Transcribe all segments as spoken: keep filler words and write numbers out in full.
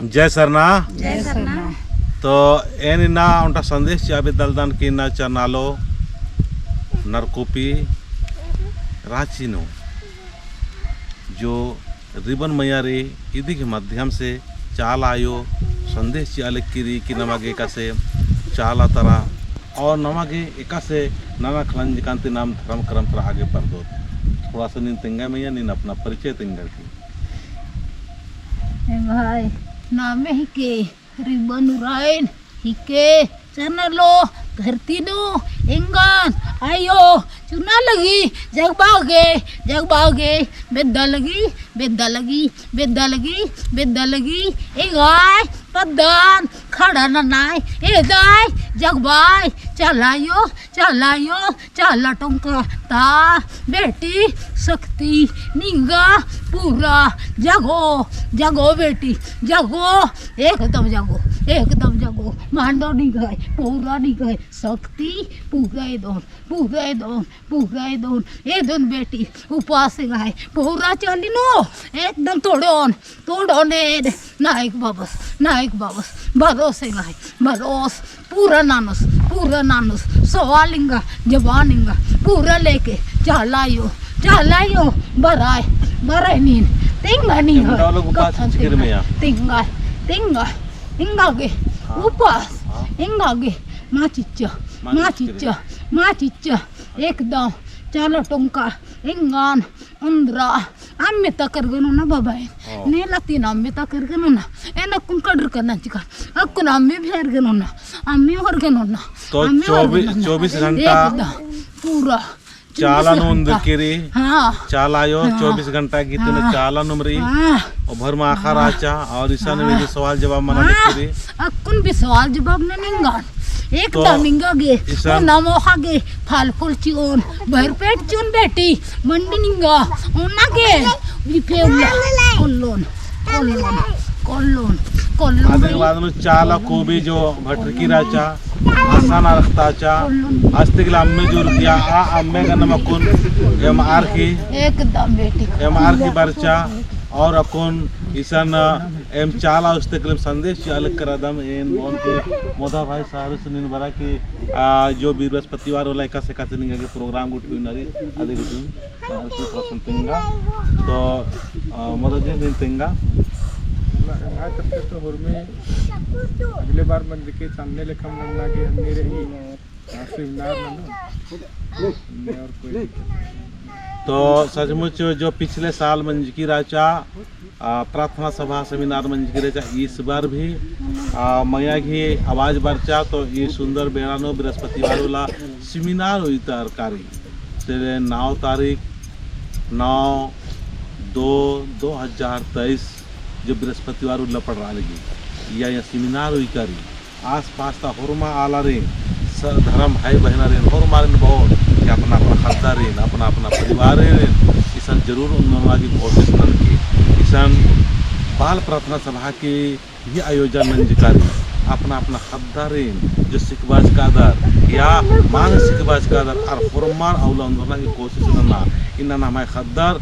जय सरना। जय सरना। तो एन इन्ना ओन्टा संदेश चिआ बेद्दालदन कि इन्ना चरनालो नरकोपी राँची नू जो रिबन मइय्याँ रई इदी के माध्यम से चाला आयो संदेश चिआ लगी रई कि नमा गे एकासे चाला तरा और नमा गे एकासे नना खलंजकान ती नाम धरम करम तरा आगे परदोत। थोड़ा सा नीन तेंगा मइय्याँ, नीन अपना परिचय तेंगा की। ए भाई, नामे हिके रिबन उराइन, हिके चरनालो धरती नू एंगन आयो चुना लगी जगबआ गे, जगबआ गे, बेद्दा लगी, बेद्दा लगी, बेद्दा लगी, बेद्दा लगी, एंग्है पद्दन खड़ा ननय, एदय जगबय, चाला आयो, चाला आयो, चाला टोंका ता बेटी शक्ति निंगा पूरा जगो, जगो बेटी, जगो, एकदम जगो, एकदम जगो, मांडो निंग्है, पूरा निंग्है शक्ति पूरा एदोन, पूरा एदोन, पूरा एदोन, एदोन बेटी, उपास एंग्है, पूरा चाली नू, एकदम तोड़ोन, तोड़ोन एद, नायक बाबस, नायक बाबस, बरोस एंग्है, बरोस, पूरा ननोस, पूरा ननोस, सवाल एंगा, जबान एंगा, पूरा लेके, चाला आयो, चाला आयो, बरय, बरय नीन, तेंगा नीन, एम डालो उपास कत्थन चिकिर तेंगा, मइय्याँ। तेंगा, तेंगा, एंगा गे, हाँ, उपास, हाँ। एंगा गे, मा चिच्चा, मा मा चिच्चा, चिच्चा, मा चिच्चा, एकदम, चाला टोंका, एंगन, ओन्द्रा, अम्मे तकर गनो ना बाबा एन। हाँ। ने लती ना अम्मे तकर गनो ना। एन अक्कुन कड़र करना चिका। अक्कुन अम्मे भेर गनो ना। अम्मे ओर गनो ना। तो अम्मे ओर चौबीस, गनो ना। चौबीस घंटा एकदम पूरा चाला नू ओन्द्रकी रई। हाँ। चाला आयो हाँ। चौबीस घंटा गही ती नू हाँ। चाला नू ओन्द्रकी रई। हाँ। और भर मा आखा हाँ। रहचा और इसन हाँ। भी सवाल जवाब मना हाँ। लगी रई। अक्कुन भी सवाल जवाब नना एंगन। एकदम तो एंगा गे, इसन ओ नमो हा गे, फल फूल चिओन, भर पेट चिओन बेटी, मंडी निंगा, ओना गे, बिफे उल्ला, कोल्लोन, कोल्लोन, कोल्लोन, कोल्लोन। आदि बाद में चाला कोबी जो भटरकी रहचा, आसान रखता चा, कोल्लोन। अस्तिक ला अम्मे जोर किया, आ अम्मे का नमकुन, एम आर की, एकदम बेटी। एम आर की बरचा, और अक्कुन इसन एम चाला उस्ते कलम संदेश चिआ लगी रअदम एन बओन के मोदा भाई सारू से नीन बरा कि, आ, जो बृहस्पतिवार उल्ला एकासे एकासे निंगा गे program गुट्ठी उइना रई, अदि गुट्ठी, आ, की प्रश्न तेंगा। तो, आ, मोदा जी नीन तेंगा। ना, ना, तब तक तो हुरमी अगले बार मंजकी चान्ने लेखम नन्ना गे हन्नी रई। हाँ, seminar में ना। और कोई दिक्कत नहीं। तो सचमुच जो पिछले साल मंजकी रहचा, आ, प्रार्थना सभा seminar मंजकी रहचा, इस बार भी, आ, मइय्याँ गही आवाज बरचा, तो ई सुंदर बेड़ा नू बृहस्पतिवार उल्ला seminar उइतारका रई। तेरे नौ तारीख, नौ दो दो हज़ार तेईस, जो बृहस्पतिवार उल्ला पड़रा लगी, इया, इया seminar उइका रई। आसपास ता होरमा आलारिन, स-, धर्म भाई बहिनारिन, होरमारिन बओन कि अपना अपना ख़द्दारिन, अपना अपना परिवारिन, इसन जरूर ओन्दना गे कोशिश ननके। इसन बाल प्रार्थना सभा के ही आयोजन नंजका रई, अपना अपना ख़द्दारिन जो सिखबाचकादर या मल सिखबाचकादर आर होरमर अउला ओन्दना गे कोशिश नना। इन्ना नम्है ख़द्दर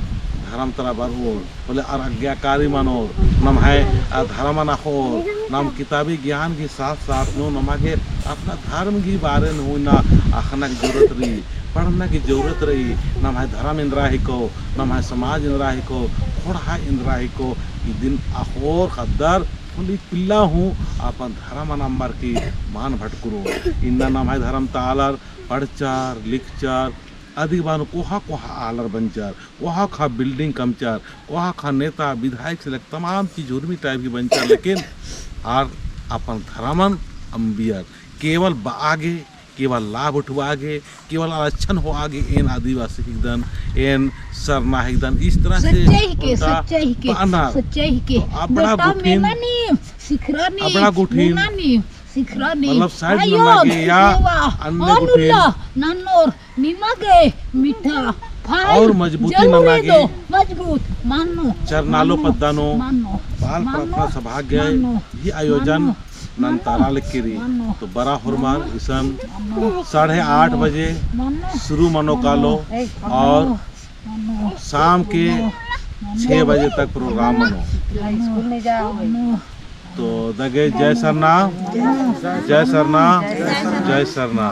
धर्म तरा बरओर होले आर आज्ञाकारी मनोर, नम्है, आ, धर्मन अख़ोर, नम किताबी ज्ञान गही साथ साथ नू नमा गे अपना धर्म गही बारे नू हूँ इन्ना अख़ना की जरूरत रई, पढ़ना की जरूरत रई, नम्है धर्म एन्दरा हिको, नम्है समाज एन्दरा हिको, ख़ोंड़हा एन्दरा हिको, इदिन अख़ोर ख़द्दर होले पिल्ला हूँ अपन धर्मन अम्बरकी मल भटकुरोर। इन्ना नम्है धर्म ता आलर पढ़चर, लिखचर, अदी बानु कोहा कोहा आलर बंचर, कोहा कोहा building कमचर, कोहा कोहा नेता, विधायक से लेके तमाम चीज उर्मी type की बंचर, लेकिन आर अपन धर्मन अम्बियर, केवल बआ गे, केवल लाभ उठबआ गे, केवल आर अच्छा होआ गे, एन आदिवासी हिकदन, एन सरना हिकदन, इस तरह से सच्चाई के, ओन्टा सच्चाई के, बअनर। सच्चाई के। तो अबड़ा बेटा गुट्ठिन, मेना नीम, सिखरा नीम, अबड़ा गुट्ठिन, मेना नीम, सिखरा नीम। मतलब side आयोन, नना गे या सेवा, अन्ने गुट्ठिन। अनुल्ला, नन्नोर, निमा गे मीठा फल और मजबूती जरूर नना गे दो, मजबूत मानो, चरनालो मानो, पद्दा नू, मानो, बाल मानो, प्रार्थना सभा गे मानो, ही आयोजन मानो, नन्तारा लगी रई। मानो, तो बरा होरमर मानो, इसन मानो, साढ़े आठ बजे मानो, शुरू मनो मानो, कालो ए, और मानो, शाम के मानो, छः बजे तक program मनो। मानो, स्कूल में जाओ। मानो। तो दगे जय सरना, जय सरना, जय सरना।